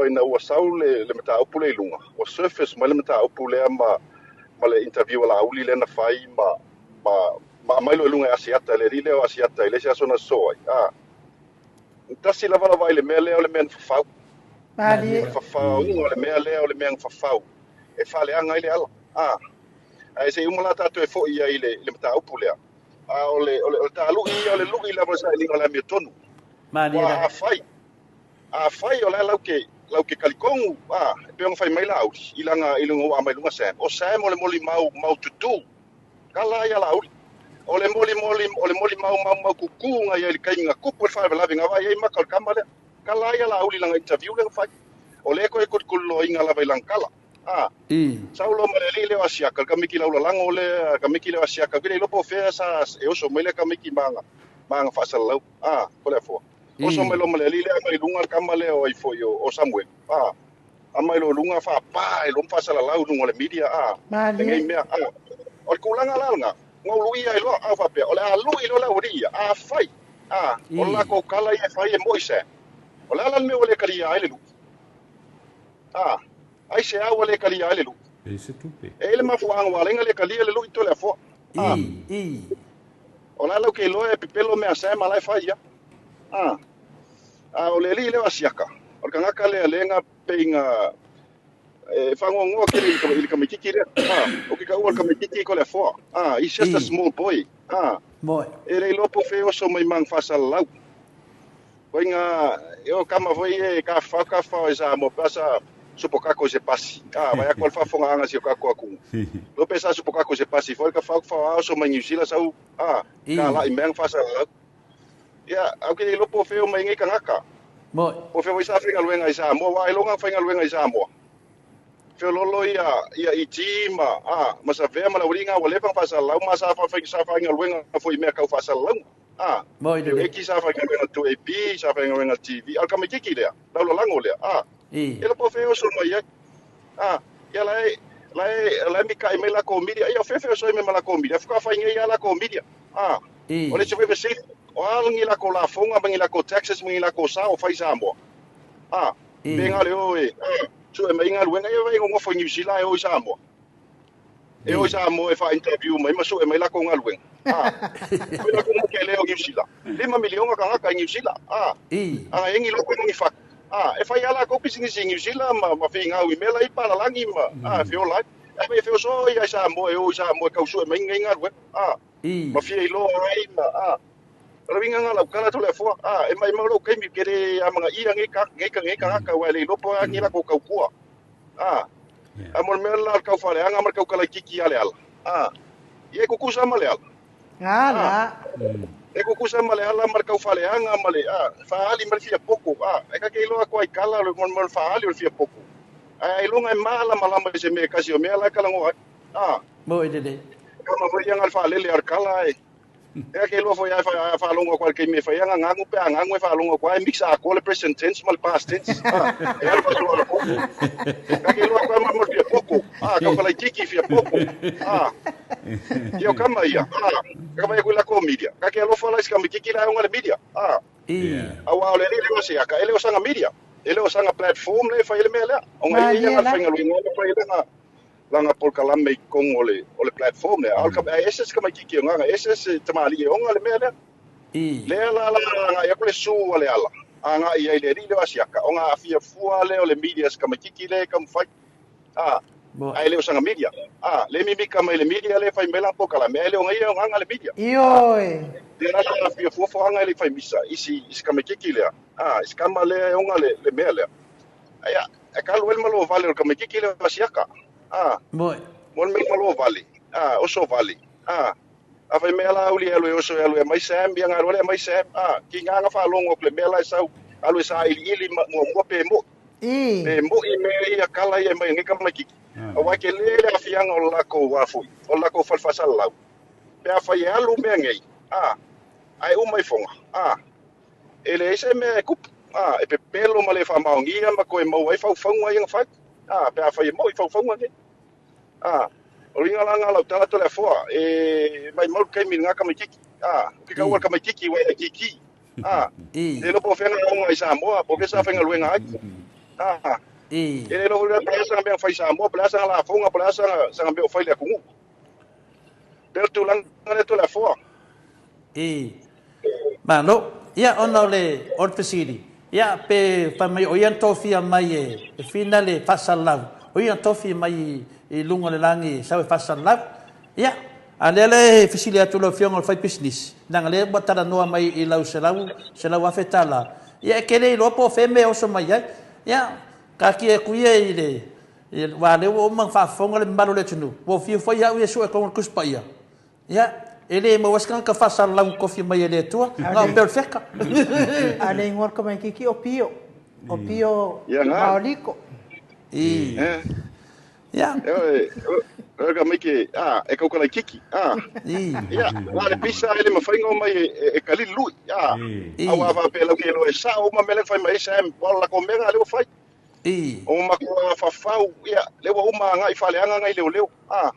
Ina ua sau le mataupu lea i luga, ua surface mai le mataupu lea ma le interview a Laauli lea na fai ma aumai loa i luga e Asiata, le alii lea o Asiata i le isi aso na sosoo ai. Tasi lava lau vaai i le mea lea o le mea na fafau. Malie. O le fafauga o le mea lea o le mea na fafau e faaleaga ai le ala. Ae se i uma la tatou e foi ai i le mataupu lea. A o le talu'i ia o le lu'i lava o le sailiga o le amiotonu. Malie. Ua afai o la lau ke kalikonu, e pei ona fai mai Laauli i laga i luga ua aumai luga Sam. O Sam o le molimau maututu. Kala ai a Laauli. O le molimau mau kuku nga ia i le kaimi na tupu le faalavelave na vaai ai maka o le kama lea. Kala ai a Laauli lana interview lea na fai. O lea koe kolikololoaina lava i lana kala. Saulo ma le alii lea o Asiaka, le kamiki laulalago lea, kamiki lea o Asiaka, ke le iloa po o fea sa e oso mai lea kamiki ma aga faasalalau. Ko le afoa. Oso mai loa ma le alii lea aumai i luga le kama lea o ai foi o Samuel. Aumai loa i luga faapa e loa ma faasalalau i luga o le media. Lenei mea. O le tulaga la lena, na ou luia ai loa, au faapea, o le a lui loa le aualii ia, afai, o le latou kala ia e fai e moi Sam. O le a la le mea ua le kalia ai le lui? Ai se a ua le kalia ai le lui? E se tupe. E i le mafuaaga ua ala ai ona le kalia le lui to le afoa. O la lau ke iloa e pepelo mea Sam a la e fai ia. A o le alii lea o Asiaka, o le tagata lea lea na pei na e faanoanoa tele i le tamaititi lea. O ke taua o le tamaititi ko le afoa. He's just a small boy. E le iloa po o fea e oso mai ma ana faasalalau. Koiga e o kama foi e ka fafao e Samoa pe sa supokako i se pasi. Vai atu le faafofogaaga si o tatou atunuu. Lo pe sa supokako i se pasi foi ka fafao fafao oso mai Niu Sila sau ka lai mea na faasalalau. Ia, au ke le iloa po o fea o mai nei tagata. Moi. Po o fea foi sa faigaluega i Samoa, aua ailoga faigaluega i Samoa. Feololo ia ET ma ma Savea ma le aualii na ua leva ona faasalalau ma sa faigaluega foi i mea tau faasalalauga. Moi lelei. Eki sa faigaluega 2AP, sa faigaluega TV, a o le tamaititi lea, laulalago lea, e iloa po o fea e oso mai ai. Ia la e mika'i mai lakou media, ia o fea feoso ai mai ma lakou media, faatoa fai nei lava lakou media. O le isi foi fesili, o a ni lakou lafoga ma ni lakou taxes ma ni lakou sao o fai i Samoa? Pe na o le o e sue mai galuega, ia vai nonofo i Niu Sila e o i Samoa. E o i Samoa e faa-interview mai ma sue mai lakou galuega. Foi lakou mo ke leo Niu Sila. 5 miliona tagata i Niu Sila. Aga e ni loko ma ni fatu. E fai lava lakou pisinisi i Niu Sila ma figau i mea la i palalagi ma feola ai. Ae feoso ia i Samoa e o i Samoa e tau sue mai nei galuega. Ma fia iloa ai ma o le uiga lena o lau tala atu le afoa. E maumau lou taimi ke le amanaia nei tagata aua e le iloa po o a ni latou tautua. A mo le mea la o le taufaaleaga ma le taukalaititi ia le ala. Ia e tutusa ma le ala. Ala. E tutusa ma le ala ma le taufaaleaga ma le faaali ma le fia poto. E ka ke iloa atu ai kala o le mo le faaali o le fia poto. Ae ailoga e malamalama i se mea e kasi o mea la e talanoa ai. Moi lelei. Kama foi ia nga le faalele o le kala e. E ka ke iloa foi a faalogo atu ai i le taimi e fai ai gagagu pe a gagu e faalogo atu ai e mix atoa le present tense ma le past tense. E alu faasolo ala poto. Ka ke iloa atu ai ma mo le fia poto. Taukalaititi fia poto. Ia o kama ia. Ka vai atu i lakou media. Ka ke alofa la i se tamaititi la e ona le media. Aua o le alii lea o Asiaka, e le o saga media. E le o saga platform lea e fai ai le mea lea. Ona ia ia nga le faigaluega ma fai ai lana lana polokalame i totonu o le platform lea. A o le ae ese se tamaititi o gaga, ese se tamalii e ona le mea lea. Lea la la agai atu le su a le ala, agai ai i le alii lea o Asiaka, ona aafia fua lea o le media se tamaititi lea e taumafai. Moi. Ae le o saga media. Le mimika mai le media lea e fai mai lana polokalame, ae le o ia e ogaga le media. Ioe. Lea la sa aafia fua fuaga e le i fai misa i si tamaititi lea. I si kama lea e ona le mea lea. Ae e ka alu ai le malo vale o le tamaititi lea o Asiaka. Moi. Mo le mea malo vale. Oso vale. A fai mea la auli e alu e oso e alu e aumai Sam, ia na alu ale aumai Sam. Ki ngā faalogo atu le mea la e sau alu e sailiili muamua pe mo'i. Pe mo'i mea ia kala ia e mai nei tamaititi. Aua e tele le aafiaga o le lakou a foi, o le lakou fale faasalalau. Pe afai e alu mea nei, ae uma ifoga, e leai se mea e tupu. E pepelo ma le faamaonia ma toe maua ai faufauga ia na fai. Pe afai e mo'i faufauga nei. O le uiga la lena o lau tala atu le afoa, e maumau le taimi i lena tamaititi. O ke taua o le tamaititi ua e kiki. Le iloa po o fea na aoga i Samoa, po o fea sa faigaluega ai. A e le iloa foi la po o le a saga mea fai i Samoa, po o le a saga lafoga, po o le a saga mea o fai i le atunuu. Pei o le tulaga lea Toleafoa. I. Malo. Ia, ona o le, o le fesili, ia, pe fai mai o ia na tofia mai e, e Fina le faasalalau, o ia na tofi mai i, i luga o le lagi e sau e faasalalau. Ia, a lea la e fesili atu lau Afioga o le faipisinisi, leaga lea ua talanoa mai i lau selau, $100,000, ia e te le iloa po o fea mea e oso mai ai. Ia, taatia atu ia i le, aua o lea ua uma ona faafofoga le mamalu o le atunuu, ua fiu foi au ia e sue tonu i le Tusi Paia. Ia, e le maua ai se tagata faasalalau na tofi mai e le Atua, na o pea o le feka. A le igoa o le tamaititi o Pio, o Pio Maoliko. I. Ia. E ka mai ke, a, e kau kalai kiki, a. Ia, na le pisa ele mawhai ngau mai e kalili lui, a. Aua a whapea lau ke loa e sao uma mele whai mai e sam, wala la ko menga le whai. O makua whawhau, ia, le ua uma ngai whaleanga ngai leo leo, a.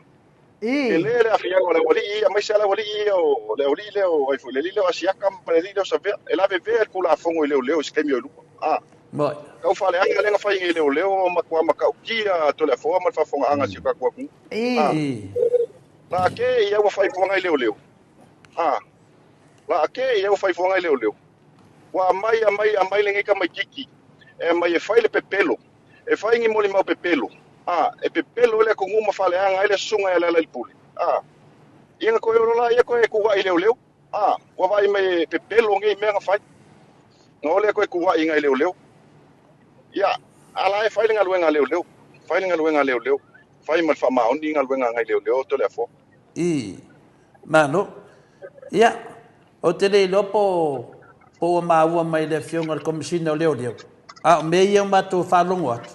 E lē le aafiaga o le aualii ia, aemaise lava le aualii ia o le aualii lea o ai foi, le alii lea o Asiata ma le alii lea o Savea, e lavevea le Tulafono i leoleo i se taimi o i luma. A tau faaleaga lea na fai e leoleo o matua matautia Toleafoa ma le faafofogaaga a si o tatou atunuu. A la ake ia ua fai fuaga i leoleo. A la ake ia ua fai fuaga i leoleo. Ua aumai, aumai, aumai lenei tamaititi e aumai e fai le pepelo, e fai ni molimau pepelo, a, e pepelo ai le atunuu ma faaleaga ai le susuga ia Lealailepule, a. Ia na toe olo laia toe tuuai i leoleo, a, ua vaai mai e pepelo nei mea na fai. Na o lea toe tuuai nai leoleo. Ia, a la e fai le galuega a leoleo, fai le galuega a leoleo, fai ma le faamaoni galuega a nai leoleo Toleafoa. I. Malo. Ia, Ou te le iloa po ua maua mai e le Afioga i le Komesina o Leoleo, a o mea ia ua matou faalogo atu,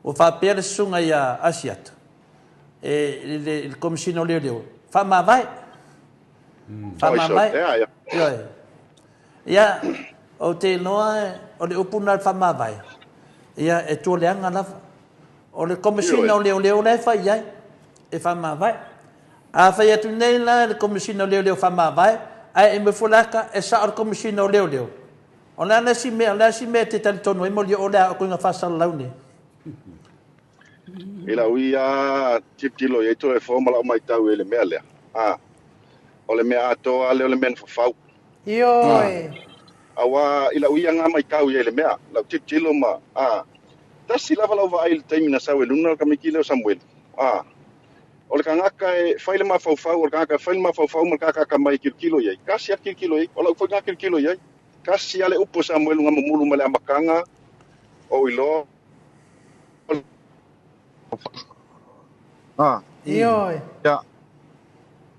ua faapea le Susuga ia Asiata i le Komesina o Leoleo, faamavae. Faamavae. Ioe. Ia, ou te iloa o le upu lena o le faamavae, ia, e tualeaga lava. O le Komesina o Leoleo la e fai i ai, e faamavae. A fai atu nei la le Komesina o Leoleo faamavae, ae e nofo le ata, e sao le Komesina o Leoleo. O le a le isi mea, o le a isi mea e te talitonu ai moli o le a okoina faasalalau nei? I lau ia tilotilo i ai toe fo ma lau matau i le mea lea. A, o le mea atoa lea o le mea na fafau. Ioe. Aua i lau ia ngā matau i ai le mea, lau tilotilo ma, a, tasi lava lau vaai i le taimi na sau e luna le tamaiti lea o Samuelu. A, O le tagata e fai le mafaufau, o le tagata e fai le mafaufau ma le tagata atamai e tilotilo i ai. Tasi lava le tilotilo i ai. O lau foi lena tilotilo i ai. Tasi lava le upu a Samuelu na mamulu mai le amataga o iloa. Ah. Ioe. Ia.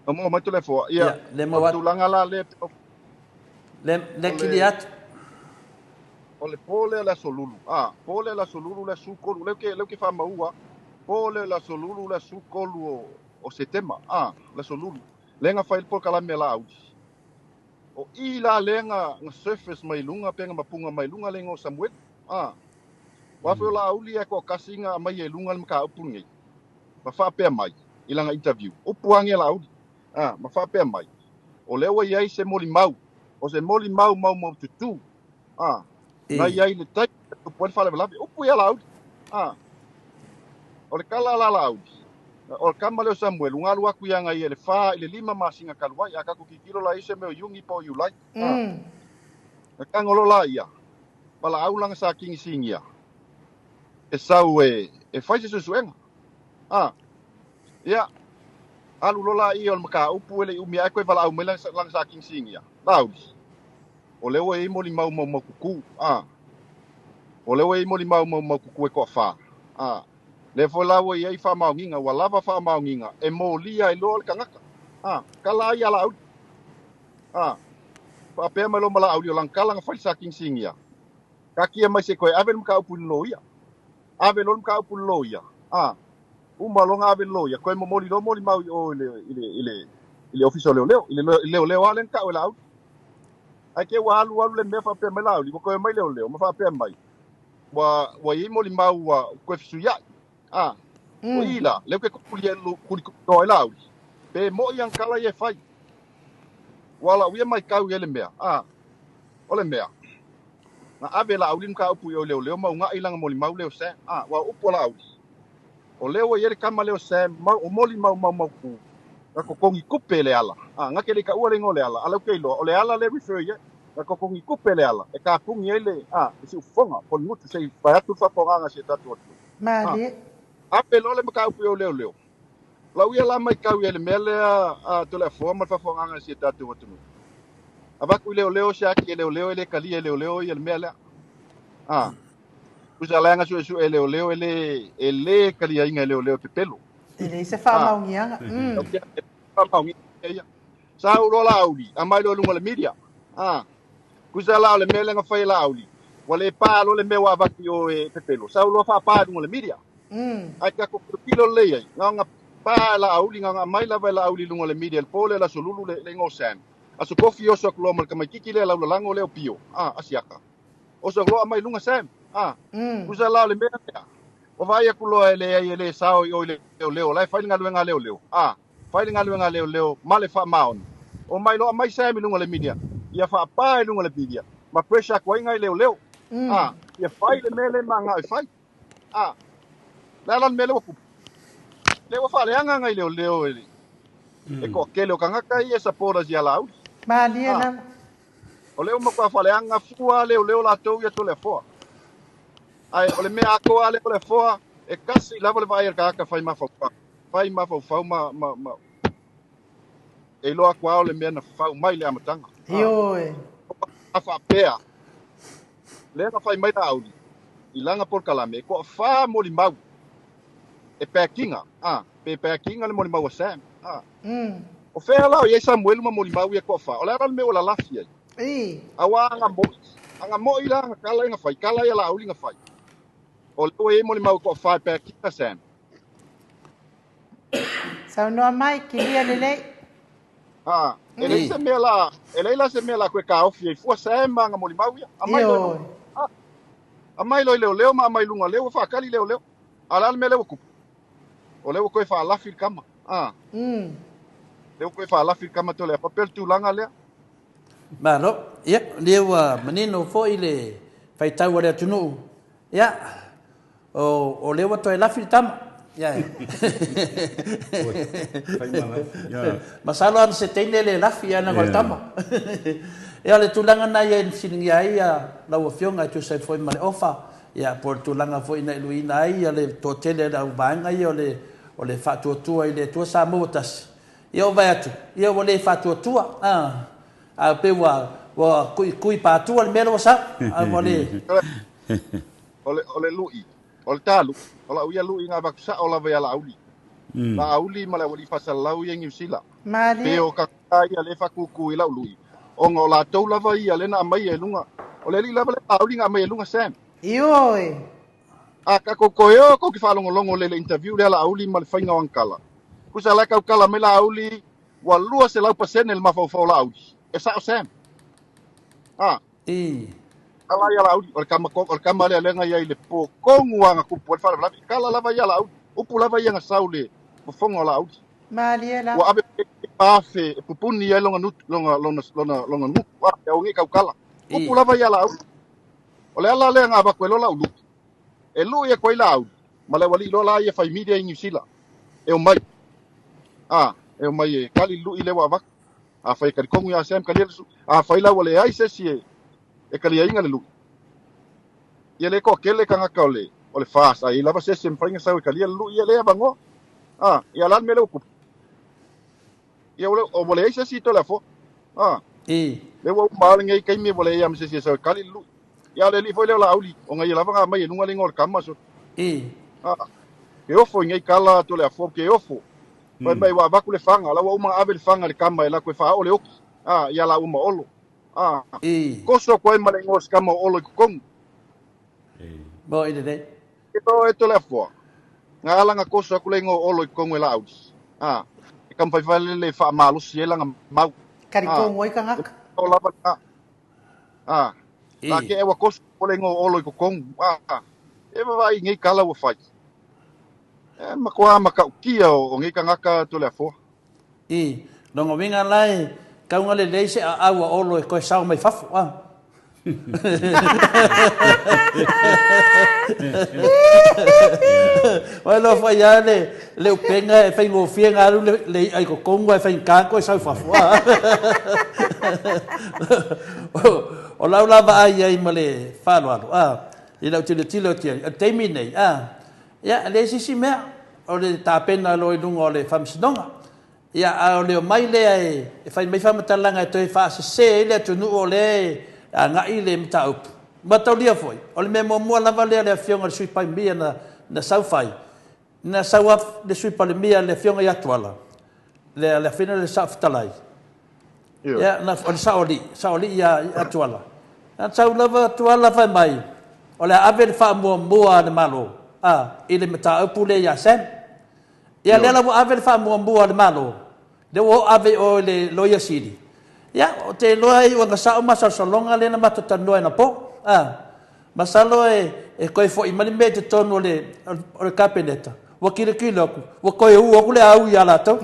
Na maua mai Toleafoa. Ia. Ia, le maua atu. Tulaga la lea. Le, le kili atu. O le po lea o le aso Lulu. Ah, po lea o le aso Lulu le aso 13. Lea ou te faamaua. Po lea o le aso Lulu le aso 13 o Setema. Ah, le aso Lulu. Lea na fai le polokalame a Laauli. O i la lea na surface mai luga pe na mapuga mai luga le igoa o Samuelu. Ah. Aua foi o Laauli e toatasi na aumai e luga le mataupu lenei. Ma faapea mai i lana interview. Upu lava nei a Laauli. Ah, ma faapea mai, o lea ua i ai se molimau, o se molimau maumaututu. Ah, na i ai le taimi e tupu ai le faalavelave. Upu ia Laauli. Ah, o le tala la Laauli, o le tama lea o Samuelu, na alu atu ia ia i le 4 i le 5 masina talu ai, a tatou tilotilo la i se mea o Iuni po o Iulai. Ah, na tago loa la ia, valaau lana sa kinisinia, e sau e fai se suesuega. Ah, ia, alu loa la ia o le mataupu e le i umi ae toe valaau mai lana sa kinisinia. Laauli, o lea ua i ai molimau maumaututu. Ah, o lea ua i ai molimau maumaututu e toafa. Ah, lea foi la ua i ai faamaoniga, ua lava faamaoniga e molia ai loa le tagata. Ah, tala ai ia Laauli. Ah, faapea mai loa ma Laauli o lana tala na fai i le sa kinisinia. Taatia mai se i toe ave le mataupu i le loia. Ave loa le mataupu i le loia. Ah, uma loa na ave i le loia, toe momoli loa molimau i o i le, i le, i le, i le ofisa o leoleo, i le leoleo lava lea na tau e Laauli. Ae te i ua alu alu le mea faapea mai Laauli, ua toe omai leoleo ma faapea mai, ua, ua i ai molimau ua toe fesuiai. A, o i la, lea ou te kuli kuli toa ai Laauli, pe mo'i ana tala ia e fai. Ua lau ia matau i ai le mea, a, o le mea, Na ave Laauli le mataupu i o i leoleo ma ugaʻi lana molimau lea o Sam. A, ua upu a Laauli, O lea ua i ai le tama lea o Sam mau, o molimau maumautu, na totogi tupe e Leala. A, na te le i taua le igoa o Leala, a o lea ou te iloa, o Leala lea e refer i ai. Na totogi tupe e Leala e tapuni ai le, a, le siufofoga po o le gutu se i vae atu le faapogana a si o tatou atunuu. A, Malie. ave loa le mataupu i o i leoleo. O lau ia la matau i ai i le mea lea a Toleafoa ma le faafofogaaga a si o tatou atunuu. Avatu i leoleo se ati e leoleo e le talia e leoleo ia le mea lea. A, tusa leaga suesue e leoleo e le e le taliaina e leoleo e pepelo. E leai se faamaoniaga. Mm. Faamaoniaga ia. Sa ou loa Laauli, aumai loa i luga o le media. A, tusa la o le mea lea na fai e Laauli, ua le pa loa le mea ua avatu i o e pepelo. Sau loa faapa i luga o le media. Ae tatou tilotilo lelei ai, na ona pa e Laauli, na ona aumai lava e Laauli i luga o le media i le po lea i le Aso Lulu le, le igoa o Sam. Aso Tofi oso atu loa ma le tamaititi lea laulalago lea o Pio, a, Asiata. Oso atu loa aumai i luga Sam, a. Tusa la o le mea lea, ua vaai atu loa e leai e le sao i o i leoleo, o la e fai le galuega a leoleo, a. Fai le galuega a leoleo ma le faamaoni. Omai loa aumai Sam i luga o le media, ia faapa i luga o le media, ma pressure atu ai nai leoleo, a, ia fai le mea lea e manao e fai. A, le a la le mea lea ua tupu? Lea ua faaleaga nai leoleo e le e toatele o tagata ia e supporters ia Laauli. Malie lava. O lea ua matua faaleaga fua leoleo latou ia Toleafoa. Ae o le mea atoa lea o Toleafoa, e tasi lava le vaai a le tagata fai mafaufau, fai mafaufau ma, ma, ma e iloa atu lava o le mea na fau mai le amataga. Ioe. A faapea, lea na fai mai Laauli i lana polokalame, e toafa molimau e packinga, a, pe packinga le molimau a Sam, a. O fea la o i ai Samuelu ma molimau ia toafa? O le a la le mea ua lalafi ai? Aua aga mo'i, aga mo'i la aga tala ia na fai, tala ia Laauli na fai. O lea ua i ai molimau e toafa e packinga Sam. Saunoa mai, kilia lelei. A, e leai se mea la, e leai la se mea la koe taofi ai fua Sam ma aga molimau ia. Aumai loa i luga. A, aumai loa i leoleo ma aumai i luga, lea ua faatali leoleo. A o le a le mea lea ua tupu? O lea ua toe faalafi le tama. A. Lea ua toe faalafi le tama Toleafoa. Pei o le tulaga lea. Malo. Ia, lea ua manino foi le faitau a le atunuu. Ia, O, o lea ua toe lafi le tama. Ia. Masalo ana se teine le lafi ana o le tama. Ia o le tulaga na ia i fesiligia ai ia lau afioga e tusa ai foi ma le ofa, ia po o le tulaga foi na e luiina ai ia le toatele o le au vaega ia o le o le faatuatua i le Atua Samoa ua tasi. Ia o vae atu, ia ua le faatuatua. A, a pei ua ua kuikui patua le mea lea ua sau. A ua le O le, o le lui, o le ta lui, o lau ia lui na avatu sao lava ia Laauli. Laauli ma le aualii faasalalau ia i Niu Sila. Malie. Pe o tagata ia lea e faatutu i lau lui, ona o latou lava ia lea na aumaia i luga. O le alii lava lea Laauli na aumaia i luga Sam. Ioe. A tatou toe o tou te faalogologo lelei i le interview lea a Laauli ma le faiga o ana tala. Tusa la e tautala mai Laauli ua 200% le mafaufau o Laauli. E sao Sam. A. I. Tala ia Laauli, o le tama, o le tama lea lea na i ai i le po tonu lava na tupu ai le faalavelave. Tala lava ia Laauli, upu lava ia na sau i le fofoga o Laauli. Malie lava. Ua ave afe e pupuni ai lona nutu, lona, lona, lona, lona nutu, a, e aua nei tautala. Upu lava ia Laauli. O le ala lea na avatu ai loa lau lui. E lui atu ai Laauli, ma le aualii loa la ia fai media i Niu Sila. E omai. A, e omai e kali le lui lea ua avatu. Afai e talitonu ia Sam kalia le su, afai la ua leai se isi e, e kaliaina le lui. Ia le toatele tagata o le, o le FAST, a i ai lava se isi e mafai ona sau e kalia le lui, ia le avanoa. A, ia la le mea lea ua tupu. Ia ua, ua leai se isi i Toleafoa. A, I. lea ua uma lava lenei taimi ua leai lava ma se isi e sau e kali le lui. Ia o le alii foi lea o Laauli, ona ia lava na aumai e luga le igoa o le tama so. I. A, ke ofo i nei tala Toleafoa, ke ofo. Fai mai ua avatu le faga, la ua uma ona ave le faga i le tama e alu atu e faaoo le oki, a, ia laua ma Olo. A, koso atu ai ma le igoa o se tama o Olo i totonu. Mo i lelei. E to e Toleafoa. Na ala na koso atu le igoa o Olo i totonu e Laauli. A, e taumafai foi lele e faamalosi ai lana mau. Talitonu ai tagata. O lava lena. A, la ke ua koso o le igoa o Olo i totonu. A, e vaavaai i nei tala ua fai. E matua matautia o nei tagata Toleafoa. I lona uiga la e tauga lelei se aau a Olo e toe sao mai fafo, a. Ua iloa foi lava le, le upega e faigofie ona alu le, le i'a i totonu ae faigata toe sau i fafo. O lau la vaai i ai ma le faaaloalo, a, i lau tilotilo atu i ai, o le taimi nei, a, ia, e leai se isi mea, o le tapena loa i luga o le Faamasinoga. Ia, a o le omai lea e fai mai faamatalaga e toe faasese ai le atunuu o lea e agai le mataupu. Mataulia foi, o le mea muamua lava lea a le Afioga i le Sui Palemia na, na sau fai, na sau lava le Sui Palemia, le Afioga ia Tuala, le, le afioga le Saofetalai, ia, na, o le Saoalii, Saoalii ia, ia Tuala. Na sau lava Tuala fai mai, o le a ave le faamuamua a le Malo, a, i le mataupu lea ia Sam. Ia lea la ua ave le faamuamua a le Malo, lea ua oo ave i o i le Loia Sili. Ia, ou te iloa e iu ina sao masalosaloga lea na matou talanoa anapo. A, masalo e, e toe foi mai le mea i totonu o le, o le Kapeneta, ua tilotilo atu, ua toe u atu le au ia latou.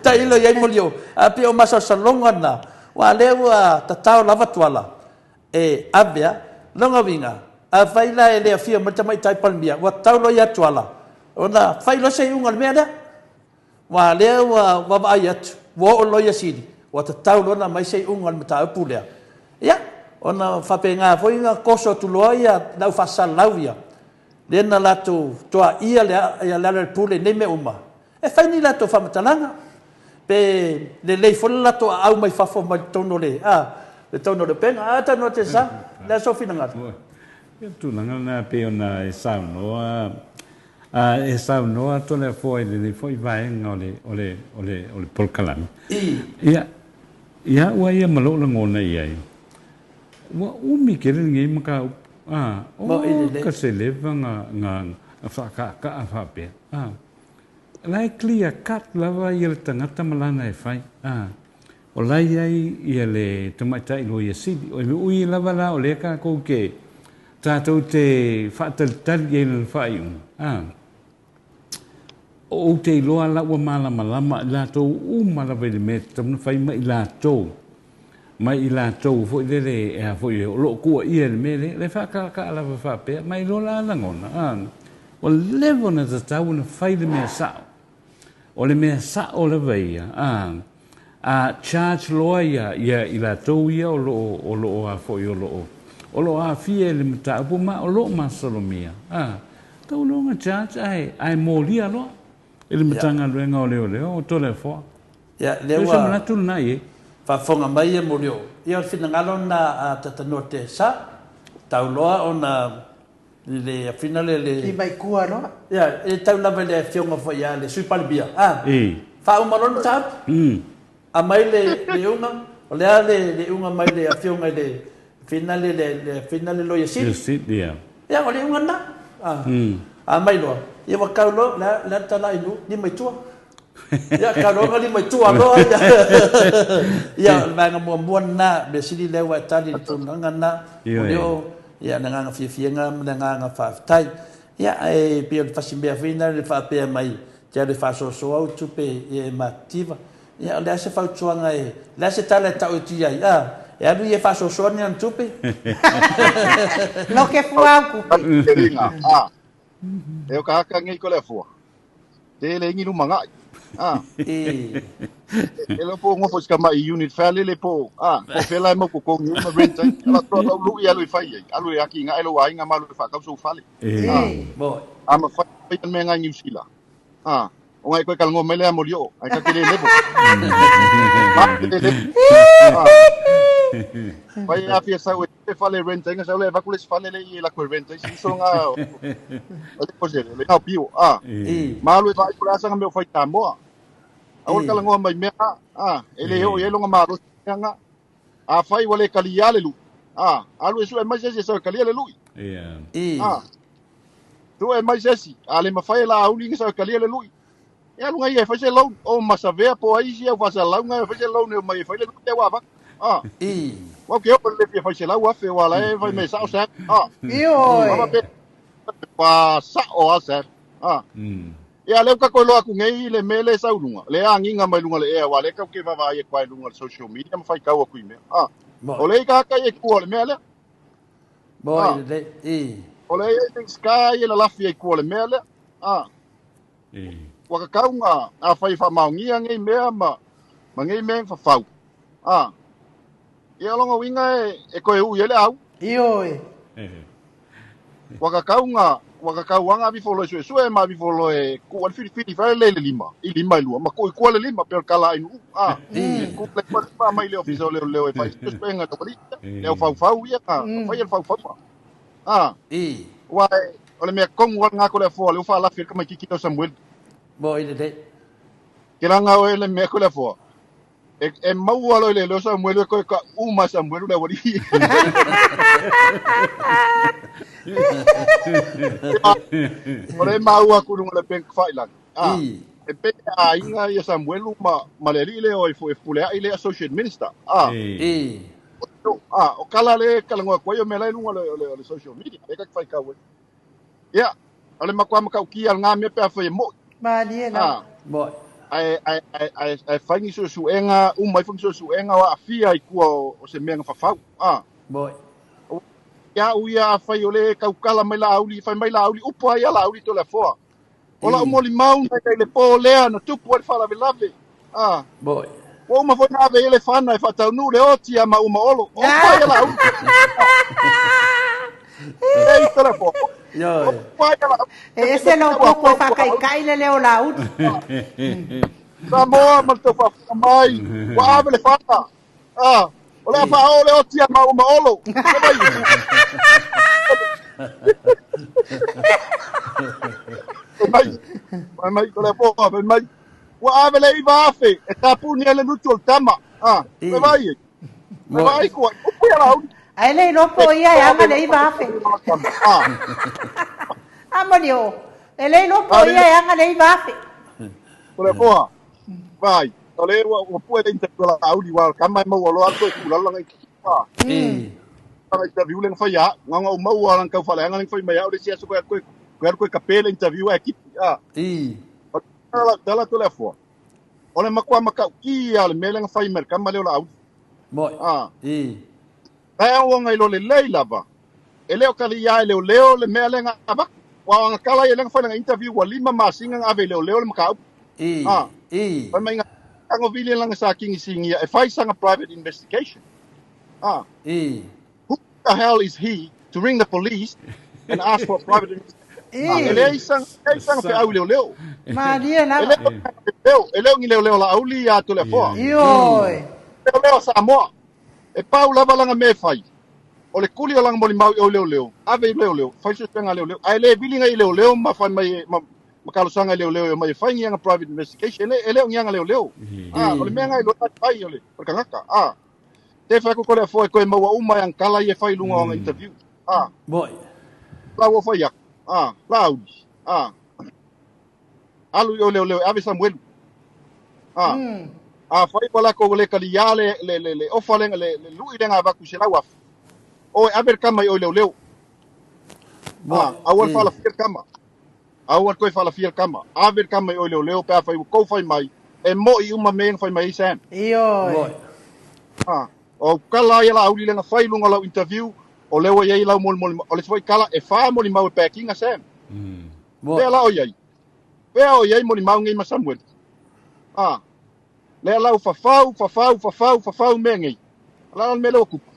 Tailo i ai Molioo. Ae pei o masalosaloga na, aua lea ua tatao lava Tuala, E ave a. Lona uiga, afai la e le afio mai le Tamaitai Palemia, ua tatau loa ia Tuala ona fai loa se iuga o le mea lea. Aua o lea ua vaavaai atu, ua oo loa ia Sili, ua tatau loa ona aumai se iuga o le mataupu lea. Ia, ona faapena foi ona toso atu loa ia le au faasalalau ia, lea na latou toaia le Lealailepule i nei mea uma, E fai ni latou faamatalaga, pe lelei foi le latou aau mai fafo mai totonu o le, a, le totonu o le upega. A, talanoa Tessa, o le a sou finagalo? Ia, o le tulaga lena e pei ona e saunoa, a, e saunoa Toleafoa i lenei foi vaega o le, o le, o le, o le polokalame. Ia, ia au lava ia ma lou lagona i ai, ua umi tele lenei mataupu, a, o ka se leva na, na, na faakaakaa faapea, a. La e clear cut lava ia le tagata ma lana e fai. A, o la e i ai ia le tamaitai loia sili. O le ui lava la o lea tatou te, tatou te faatalitali i ai i lana faaiuga, a, ou te iloa la ua malamalama i latou uma lava i le mea e tatau ona fai ma i latou, ma i latou foi lele e a foi o lo o tuuaia i le mea lea, le faakaakaa lava faapea, ma iloa la lagona, a, ua leva ona tatau ona fai le mea sao. O le mea sao lava ia, a, a charge loa ia, ia i latou ia o lo o, o lo o a foi o lo o, o lo o aafia i le mataupu ma o lo o masalomia, a, tatau loa ona charge ae, ae molia loa i le Matagaluega o Leoleo o Toleafoa. Ia, lea ua. Manatu lena i ai. Faafofoga mai ia Molioo. Ia, o le finagalo lena a Tatanoa te sa, tau loa ona i le afina le le. Ki mai kua loa. Ia, e tau lava i le afioga foi ia le Sui Palemia, a. Faauma loa le mataupu. Aumai le le iuga, o le a le le iuga mai le afioga i le afina le le afina le Loia Sili. Ia. Ia, o le iuga lena. A. Aumai loa, ia ua tau loa, o le a le tala i nuu, lima i tua. Ia, tau loa lima i tua loa. Ia, o le vaega muamua lena, mea sili lea ua e tali i le tulaga lena. O lea o, ia, le agaga fiafiaga ma le agaga faafetai. Ia, ae pei o le fasi mea foi lena e faapea mai, te alu e faasoasoa au tupe ia e matitiva. Ia, o le a se fautuaga e, o le a se tala e tau atu i ai, a, e alu ia e faasoasoa ni ana tupe? No ke fua au kupi. A, e o ka haka ngei ko le afua. Tele ingi luma ngai. Ah. E. E lo po ngofo ska mai unit fa lele po. Ah, po fela mo ko ko ngi ma rent ai. Ala to lo lu ia lu fai ai. Alu e aki ngai lo ai nga malu fa kau so fale. Ah. Bo. A ma fai me ngai New Zealand. Ah. O ngai koe kalongo mai lea molio. Ai ka kele lepo. Ah, kele lepo. Ah. Fai a fia sau e fale rent ai nga sau le vaku le fale le i la koe rent ai si so nga o le pose le ngau pio. Ah. Malu e vai ko la sanga me o fai tamoa. A o kalongo mai mea ah e le o e longa malo nga a fai wale kali ale lu. Ah, alu e su e mai se se kali ale lui. Yeah. Ah. Tu e mai se si, ale mafai la auli nga sa kali ale lui. E alu ngai e fai se loan o masavea po ai si au fasa lau ngai fai se loan e mai fai le te wa va. Ah. Wa ke o le fia fai se lau afe wa la e fai me sa o sa. Ah. Ioe. Wa pe pa sa o a sa. Ah. Ia lea ua tatou iloa atu nei le mea lea e sau i luga, le agiga mai luga o le ea aua o lea tatou te vaavaai atu lava i luga o le social media ma faitau atu i mea. A, o lea i tagata ia i tua o le mea lea. Moi lelei. I. O lea i ai Minisita ia e lalafi ai i tua o le mea lea. A. Ua tatau ona afai e faamaonia nei mea ma ma nei mea e fafau. A. Ia o lona uiga e, e toe uu i ai le au. Ioe. Ua tatau ona ua tatau lava ona avifo loa e suesue ma avifo loa e tuu ai le filifili fai lea i le lima, i lima e lua ma tuu i tua le lima pei o le tala a Ainuu. A. Tuu le lima mai le ofisa o leoleo e fai suesuega i le aualii ia, le aufaufau ia na faia le faufauga. A. Aua o le mea tonu lava lena Toleafoa lea ua faalafi ai le tamaitiiti lea o Samueli. Moi lelei. Ke laga oe le mea Toleafoa. E, e maua loa i le leo Samuelu e toe ka uma Samuelu le aualii. O le maua atu i luga o le bank failagi. Ah, e pei e aiga ia Samuelu ma, ma le alii lea o e Fepuleai le associate minister. Ah, ah, o kala le talanoa atu ai o mea la i luga o le, o le, o le social media. Le ka te faitau ai. Ia, o le matua matautia lena mea pe afai e mo'i. Malie lava. Ah. Mo'i. Ae, ae, ae, ae, ae fai ni suesuega, uma ifo ni suesuega o aafia i tua o, o se mea na fafau. Ah. Mo'i. Ia au ia afai o le tautala mai Laauli, fai mai Laauli, upu ai ia Laauli Toleafoa. O lau molimau na i le po lea na tupu ai le faalavelave. Ah. Mo'i. Ua uma foi ona ave i ai le fana e faataunuu le oti ia maua ma Olo. O upu ai ia Laauli. Ei, Toleafoa. Ioe. Upu ai ia Laauli. E ese lou koko e faakaikai le leo Laauli. Samoa ma le tau faafofoga mai, ua ave le fana. Ah, o le a faaoo le oti ia maua ma Olo. Fai mai, fai mai, Toleafoa, fai mai, ua ave le 9,000 e tapuni ai le lutu o le tama. Ah, fai mai, fai mai kua, upu ia Laauli. Ae le iloa po o ia e aga le 9,000. Ah. A moni o, e le iloa po o ia e aga le 9,000. Toleafoa, vai, o le ua ua pue le interview a Laauli, ua kama e maua loa atu e tulalo lana interview. Ah. Lana interview le na fai ia, na ona ou maua lana taufaaleaga le na fai mai au le isi aso koe alu koe, koe alu koe kape le interview ae kipi. Ah. O le tala Toleafoa, o le matua matautia o le mea lea na fai mai e le tama lea o Laauli. Moi. Ah. Ae o ona iloa lelei lava, e le o talia e leoleo le mea lea na avatu. Ua o ana tala ia lea na fai lana interview ua 5 masina na ave i leoleo le mataupu. Ah. Fai mai na tago vili lana sa kinisigia e fai sana private investigation. Ah. Who the hell is he to ring the police and ask for a private investigation? Ah, e leai sana, leai sana feau i leoleo. Malie E lava. le o leoleo, e le o ni leoleo Laauli ia Toleafoa. Ioe. Leoleo Samoa. E pau lava lana mea e fai. O le kuli o lana molimau i o i leoleo, ave i leoleo, fai suesuega a leoleo. Ae le vili nei i leoleo ma fai mai e, ma, ma talosaga i leoleo e omai e fai ni ana private investigation. E le, e le o ni aga leoleo. Ah, o le mea na iloa e fai o le, o le tagata. Ah, te fai atu Toleafoa e toe maua uma e ana tala ia e fai i luga o ana interview. Ah, Moi. la ua fai atu. Ah, Laauli. Ah, alu i o leoleo e ave Samuelu. Ah, afai ua latou le taliā le, le, le, le ofa le, le, le lui lea na avatu i 100,000, o e ave le tama i o i leoleo. Ah, aua le faalafia le tama. Aua le toe faalafia le tama. Ave le tama i o i leoleo pe afai ua tou fai mai, e mo'i uma mea ia na fai mai ai Sam. Ioe. Ah, o tala ia Laauli lea na fai i luga o lau interview, o lea ua i ai lau molimoli, o le isi foi tala, e 4 molimau e backing a Sam. Fea la o i ai? Fea o i ai molimau nei ma Samuelu? Ah, lea la ua fafau, fafau, fafau, fafau mea nei. O le a la le mea lea ua tupu?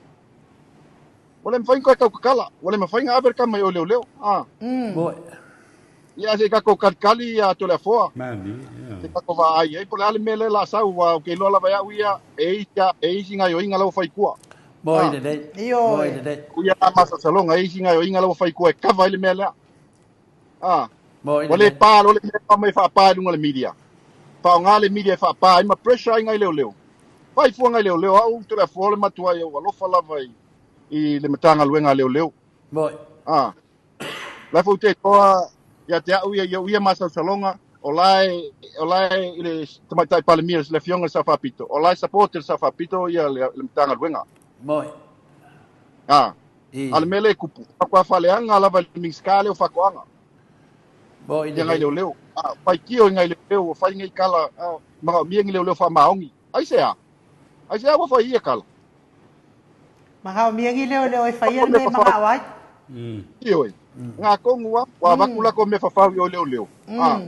Ua le mafai ona toe tautatala, ua le mafai ona ave le tama i o i leoleo. Ah. Ia, se i tatou kalikali ia Toleafoa. Mani, Se i tatou vaai ai, po o le a le mea lea o le a sau, aua ou te iloa lava e au ia, e isi, e isi gaoioiga la ua fai i tua. Moi Ah. lelei. Ioe. Moi lelei. Ia la masalosaloga, e isi gaoioiga la ua fai i tua e kava ai le mea lea. Ah. Moi Ua le lelei. pa loa le mea e mai faapa i luga o le media. Faaaoga le media e faapa ai ma pressure ai nai leoleo. Fai fua nai leoleo, au Toleafoa o le matua ai ou alofa lava i, i le Matagaluega a leoleo. Moi. Ah. La foi te toa ia te au ia ia ia masalosaloga, o la e, o la e i le tamaitai Palemia le afioga i le Sao Faapito, o la e support e le Sao Faapito ia le, le Matagaluega. Moi. Ah. A le mea lea e kupu, matua faaleaga lava i le Minisita lea o Faatoaga. Mo i Ia le ngai leoleo. A, faitio i ngai leoleo ua fai nei kala, a, manaomia ni leoleo faamaoni. Aisea? Aisea ua fai ia kala? Manaomia ni leoleo e faia le mea e manao ai. Ioe. Nga atonu lava, ua avatu latou mea fafau i o i leoleo. A,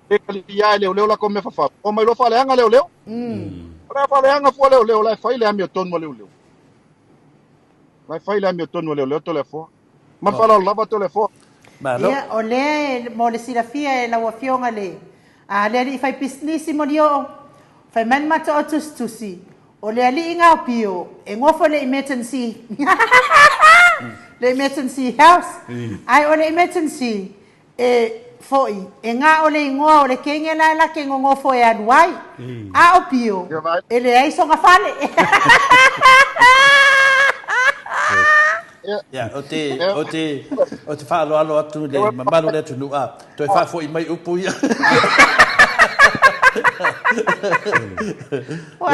e talia e leoleo latou mea fafau. Omai loa faaleaga leoleo. O le a faaleaga fua leoleo, o la e fai le amiotonu a leoleo. O la e fai le amiotonu a leoleo Toleafoa. Ma le faaaloalo lava Toleafoa. Malo. Ia, o lea e, mo le silafia e lau Afioga le, a, le alii faipisinisi molioo, fai mai le mataoa tusitusi, o le alii gaopio e gofo i le emergency, le emergency house, ae o le emergency e foi, e ga o le igoa o le kenge la e lake gogofo e alu ai, a o pio, e leai sona fale. Ia, ou te, ou te, ou te faaaloalo atu i le mamalu o le atunuu, a, toe faafoi mai upu ia. Ua,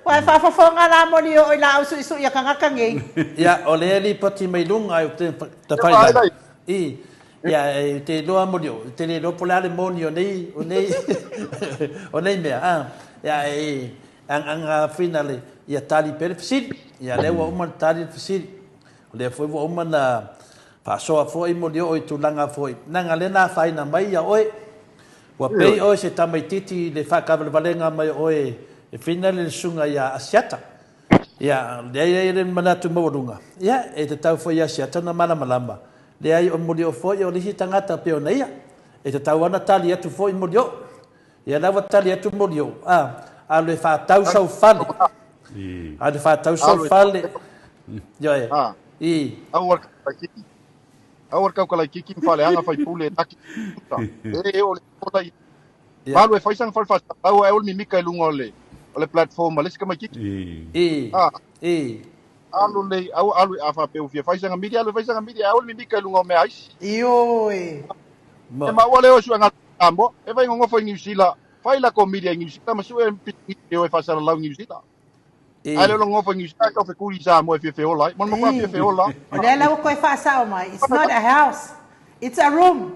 ua e faafofoga la moli oo i laau suisui a tagata nei. Ia, o lea lipoti mai luga, ou te tafai lalo. I, ia, e te iloa moli oo, te le iloa po o le a le moni o nei, o nei, o nei mea, a. Ia, e, aga finale, ia tali pea le fesili. Ia, lea ua uma ona tali le fesili. O lea foi ua uma ona faasoa foi Molioo i tulaga foi, leaga lea na afaina mai ia oe. Ua pei oe se tamaititi i le faatavalevalega mai o oe e finale le susuga ia Asiata. Ia, lea e i ai le manatu maualuga, ia, e tatau foi ia Asiata ona malamalama. Leai, o Molioo foi o le isi tagata pei ona ia. E tatau lava ona tali atu foi Molioo. Ia la ua tali atu Molioo, a, alu e faatau sau fale. Alu e faatau sau fale. Ioe. I. Aua le kaukalaikiki. Aua le kaukalaikiki ma faaleaga faipule e taki. E o le ola i. Malu e fai sana fale faasalalau ae o le mimika i luga o le o le platform ma le isi tamaititi. I. I. Alu le au alu a faapea ua fia fai sana mili alu e fai sana mili ae aua le mimika i luga o mea a isi. Ioe. E maua lea o suega Samoa, e fai gogofo i Niu Sila, fai lako media i Niu Sila ma sue pisinisi e o e faasalalau i Niu Sila. Ae le o gogofo i Niu Sila e tau fekuli i Samoa e fia feola ai. Mo le matua fia feola. O lea la ua toe faasao mai, it's not a house, it's a room.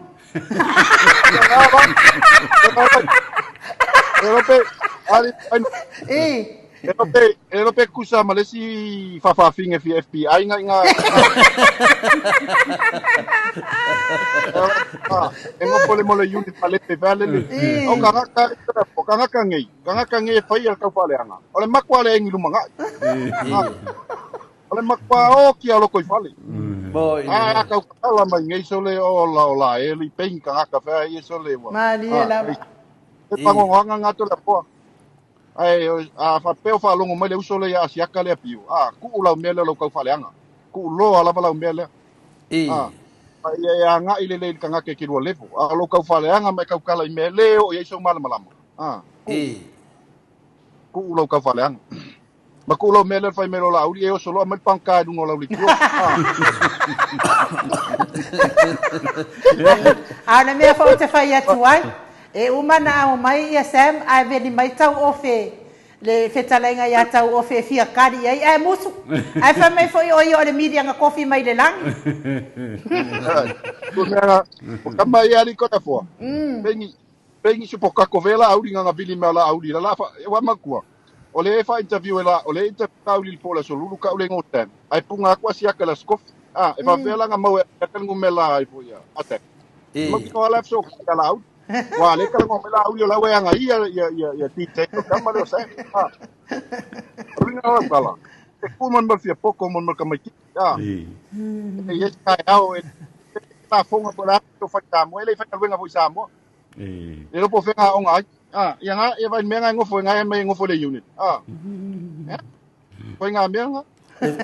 E lope, ali, ai, E lope, e lope kusa ma le isi faafaafine fia FBI nga inga. E ngofo le mo le unit ma le pe vale le. O kangaka, o kangaka ngei, kangaka ngei e fai al kau faaleaga. O le makua le engi luma ngai. O le makua o ki a loko i fale. A kau kala mai ngei sole o la o la e li pengi kangaka fea i sole wa. Malie lava. E pangongoanga ngato le poa. Ae a faapea o faalogo mai le uso lea ia Asiata lea Pio, a, tuu lau mea lea o lau taufaaleaga. Tuu loa lava lau mea lea. A, a ia e agai lelei i le tagata e te lua level. A o lou taufaaleaga ma e tautala i mea e le oo i ai sou malamalama, a, tuu, tuu lou taufaaleaga. Ma tuu lau mea lea fai mai lo Laauli, e oso loa mai le pagota i luga o lau leitio. A. A o le mea foi ou te fai atu ai, e uma ona amo mai ia Sam ae veli mai tauofe le fetalaiga ia tauofe e fia kali i ai ae musu. Ae fai mai foi o ia o le miliana kofi mai le lagi. Ko mea, o kama ia ali kona foa. Pengi, pengi supo kako vela auli nganga vili mea la auli la la fa, e wa makua. O le e fa interview e la, o le interview la auli po la solulu ka ule ngota. Ai punga aku asia ka la skof. Ah, e fa vela nga mau e ka ngume la ai fo ia. Ate. Mau ki ko la so ka la auli. Wa le ka ngo la auli la we anga ia ia ia ia ti te ko kama le sa. Ah. Ringa la kala. E ku man ma fia poko man ma ka mai ki. Ah. E yes ka au e ta fonga po la to fa ta mo ele fa ka wenga fo sa mo. E lo po fenga o ngai. Ah, ia nga e vai mea ngai ngofo ngai mai ngofo le unit. Ah. Foi ngā mea nga.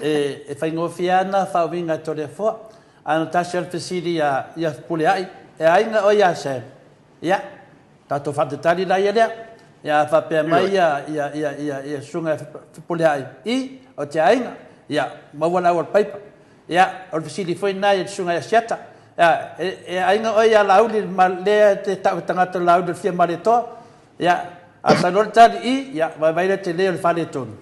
E faigofie ana whaowinga e Toleafoa. Ana tasi o le fesili ia ia Pulea'i, e aiga oe ia Sam? Ia, tatou whaatetali la ia lea. Ia whapea mai ia ia ia ia ia susuga e Pulea'i, i, o te aiga. Ia, maua le au o le paipa. Ia, o le fesili foi lena i le susuga ia Siata. Ia, e, e aiga oe ia Laauli ma lea te tau tagata o Laauli o le fia Malietoa. Ia, a sau loa le tali i, ia, vaivai lea tele o le faaletonu.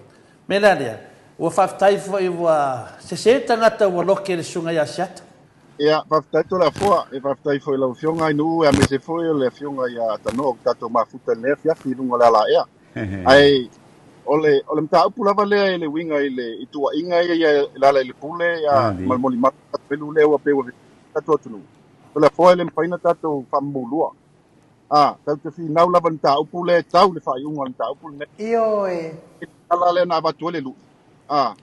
Me la lea, ua faafetai foi ua sese tagata ua loke le susuga ia Siata. Ia, faafetai Toleafoa, e faafetai foi i lau Afioga Ainuu aemaise foi o le Afioga ia Tanoa ua tatou mafuta i lenei afiafi i luga o le alaea. Ae o le, o le mataupu lava lea i le uiga i le i tuuaiga ia ia i le ala i le pule ia ma le molimau pelu lea ua pei ua tatou atunuu. Toleafoa e le mafai ona tatou faamamulua. A, tatou te finau lava i le mataupu lea e tau le faaiuga o le mataupu lenei. Ioe. Ala lea na avatu ai le lui. A,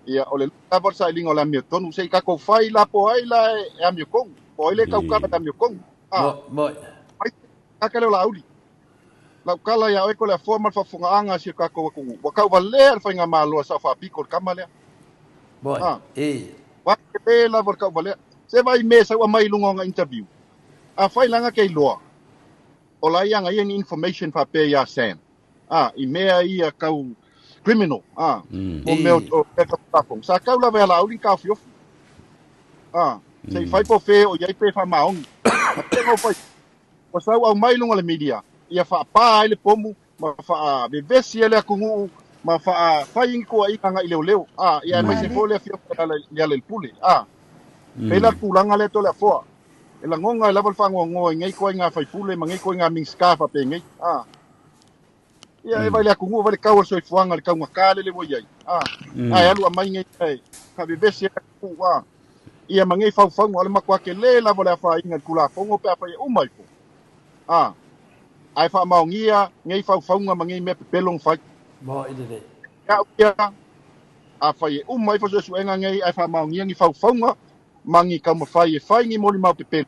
ia, o le lui lava o le sailiga o le amiotonu. Se i tatou fai la po o ai la e amiotonu. Po o ai lea e tautala i le amiotonu. A, Moi. mai tagata lea o Laauli. Lau tala ia oe Toleafoa ma le faafofogaaga a si o tatou atunuu, ua tauvalea le faigamalo a Sao Faapito i le tama lea. Moi. A, E. ua tele lava le tauvalea. Se vaai i mea e sau aumai i luga o ana interview. Afai la na te iloa, o la ia na ia ni information faapea ia Sam, a, i mea ia tau criminal, a, mo mea o mea tau Tulafono. Sa tau lava ia Laauli ni taofiofi, a, se i fai po o fea o i ai pe faamaoni. A pe na o fai, ua sau aumai i luga o le media, ia faapa ai le pomu ma faavevesi ai le atunuu ma faafai ni tuuaiga agai leoleo, a, ia aemaise foi le afioga i le Lealailepule, a. Pei la le tulaga lea Toleafoa, e lagona ai lava le faanoanoa i nei ituaiga faipule ma nei ituaiga Minisita faapenei, a. Ia e vai le atunuu, vai le tau o le soifuaga i le taugata lele ua i ai, a. Ae alu aumai nei e faavevesi ai le atunuu, a. Ia ma nei faufauga, o le matua tele lava o le afaina i le Tulafono pe afai e uma ifo, a. Ae faamaonia nei faufauga ma nei mea pepelo na fai. Mo i lelei. Ia au ia, afai e uma ifo suesuega nei ae faamaonia ni faufauga ma ni taumafai e fai ni molimau pepelo,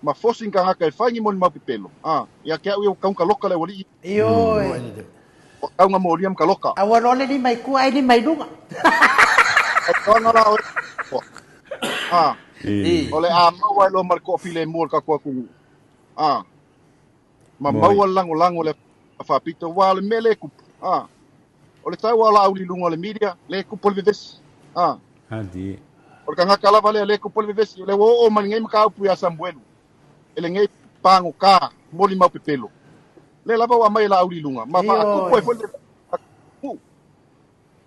ma fosi ni tagata e fai ni molimau pepelo, a, ia te au ia ua tau na kaloka le aualii. Ioe. Ua tau na molia ma kaloka. A ua loa le lima i tua ae lima i luga. Fautuaga la oe, a, o le a maua ai loa ma le toafilemu o le tatou atunuu, a, ma maua le lagolago o le Faapito, aua o le mea lea e tupu, a, o le tau lava o Laauli i luga o le media, lea e tupu le vevesi, a. O le tagata lava lea, lea e tupu le vevesi, o lea ua oo mai lenei mataupu ia Samuelu, e lenei pagota molimau pepelo. Lea lava ua aumai e Laauli i luga, ma faatupu ai foi le vevesi,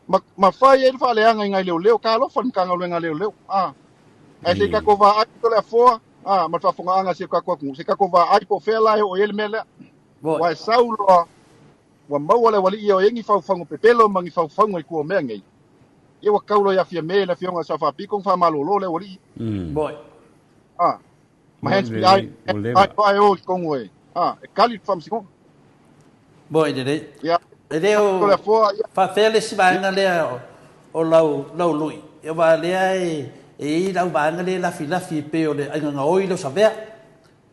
ma, ma fai ai le faaleaga i nai leoleo, talofa i le Matagaluega a Leoleo, a. Ae se i tatou vaai Toleafoa, a, ma le faafofogaaga a si o tatou atunuu, se i tatou vaai po o fea la e oo i ai le mea lea. Aua e sau loa, ua maua le aualii ia o i ai ni faufauga pepelo ma ni faufauga i tua o mea nei, ia ua tau loa ia Fiame le Afioga i le Sao Faapito ona faamalolo le aualii. A, ma hands behind, ae o i totonu e, a, e kali le Faamasinoga. Moi lelei. Ia, E le o Toleafoa, ia. faafea le isi vaega lea o lau, lau lui. Ia aua lea e, e i ai lau vaega lea e lafilafi e pei o le aiga gaoi lea o Savea.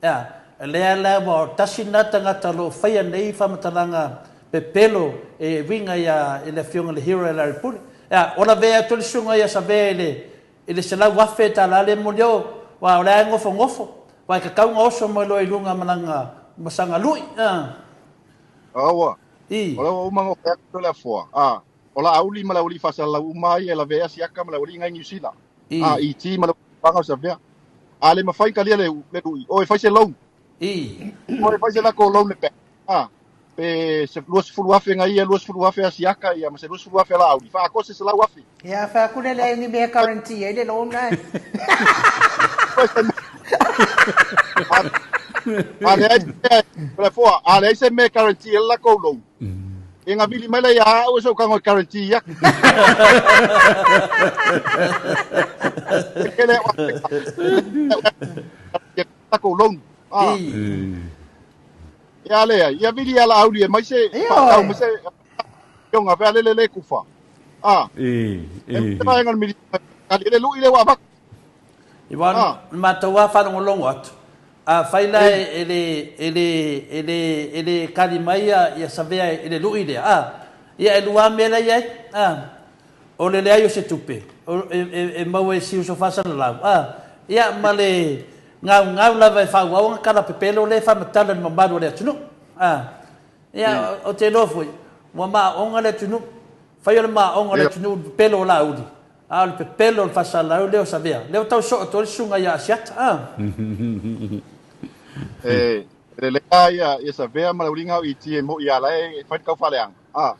Ea, lea la ua tasi lena tagata o lo o faia nei faamatalaga pepelo e uiga ia i le Afioga i le Hero ia Larry Pule. Ea, ua lavea atu le susuga ia Savea i le i le $100,000 lea e moli o, aua o lea e nofonofo, aua e tatau ona oso mai loa i luga ma lana ma sana lui. Ea. Aua. I. O lea ua uma ona fai atu Toleafoa, a, o Laauli ma le aualii faasalalau uma ai e lavea siaka ma le aualii nai Niu Sila. I. A, i ti ma le paga o Savea. A le mafai talia le, le lui, o e fai se loan. I. O e fai se lako loan le bank. A, pe se 20,000 ngai ia, 20,000 a siaka ia, ma se 20,000 a Laauli. Faaatoa se 100,000. Ia, fai atu lea leai ni mea guarantee ai le loan na. A leai se mea, Toleafoa, a leai se mea guarantee ai le lakou loan. Ia na vili mai la ia au e sou tago e guarantee ia. Kele o lakou loan. Ah. Ia lea, ia vili ia Laauli e mai se faatau mai se ionga vea lele le kufa. Ah. E vaenga le mili. Ali le lui le ua avatu. I wa matou lava faalogologo atu, afai la e le, e le, e le, e le kali mai ia Savea i le lui lea, a, ia e lua lava mea la e i ai, a, o le leai o se tupe e maua e si uso faasalalau, a, ia ma le gaugau lava e faaauau ana tala pepelo lea e faamatala i le mamalu o le atunuu, a. Ia, ou te iloa foi, ua maoga le atunuu, fai o le maoga o le atunuu i le pepelo o Laauli, A o le pepelo o le faasalalau lea o Savea, lea ua tau soo atu ai le susuga ia Asiata, a. E lelei lava ia, ia Savea ma le uliga au i ti e moʻi ia la e fai le tau faaleaga, a.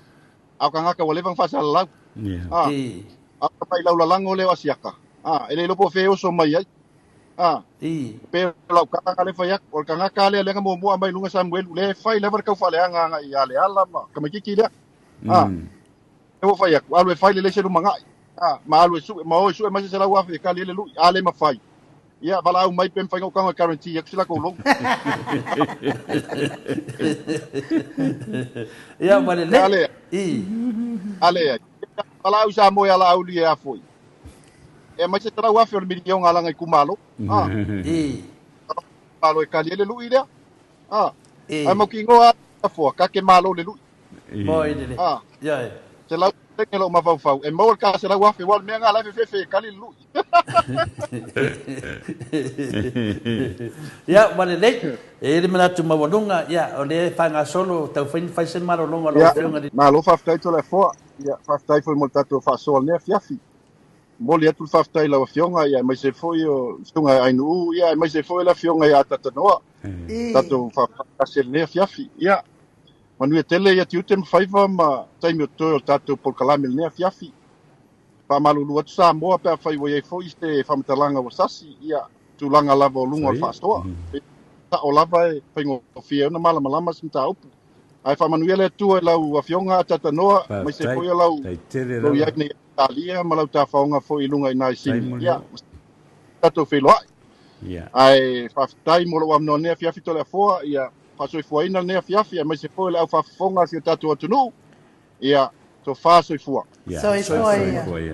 A o tagata ua leva ona faasalalau, a. A o ka mai laulalago lea o Asiata, a, e le iloa po o fea e oso mai ai. A, I. Pei o lau tala lea e fai atu, o le tagata lava lea lea na muamua aumai i luga Samuelu, lea e fai lava le taufaaleaga agai ia Leala ma tamaitiiti lea. A, lea ua fai atu, alu e fai lelei se lumanai, a, ma alu e sue, ma o e sue mai se 100,000 e tali ai le lui. A le mafai, ia, valaau mai pe mafai ona ou tago e guarantee atu se latou loan. Ia, ua lelei. A leai. I. A leai. Valaau i Samoa ia Laauli e a foi. E aumai se 100,000 o le miliona a lana itumalo. A. I. Malo e tali ai le lui lea. A. I. Ae mautinoa a foa, ta te malo le lui. Moi lele. A. Ioe. 100% lou mafaufau, e maua le ta 100,000, aua o le mea lena la e fefefe e tali le lui. Ia, ua lelei. E i ai le manatu maualuga, ia, o lea e faagasolo taufai ni fai se malologa a lau Ia, Afioga i le. malo faafetai Toleafoa. Ia, faafetai foi mo le tatou faasoa i lenei afiafi. Momoli atu le faafetai i lau Afioga, ia, aemaise foi o le Susuga ia Ainuu, ia, aemaise foi o le Afioga ia Atatanoa, tatou faafaatasi i lenei afiafi. Ia, manuia tele ia tiute ma faiva ma taimi o totoe o le tatou polokalame i lenei afiafi. Faamalulu atu Samoa pe afai ua i ai foi se faamatalaga ua sasi, ia, tulaga lava o luga o le faasoa. Sao lava e faigofie ai ona malamalama se mataupu. Ae faamanuia le Atua i lau Afioga Atatanoa, aemaise Faafetai. foi o lau Faafetai tele lou i lava. ai nei i Ausetalia ma lau tafaoga foi i luga i ina i Faafetai Sini. mo le Ia, oo. tatou feiloai. Ia. Ae faafetai mo lou avanoa i lenei afiafi Toleafoa, ia faasoifuaina lenei afiafi aemaise foi le au faafofoga a si o tatou atunuu. Ia, tofa soifua. Ia. Soifua ia. Soifua ia.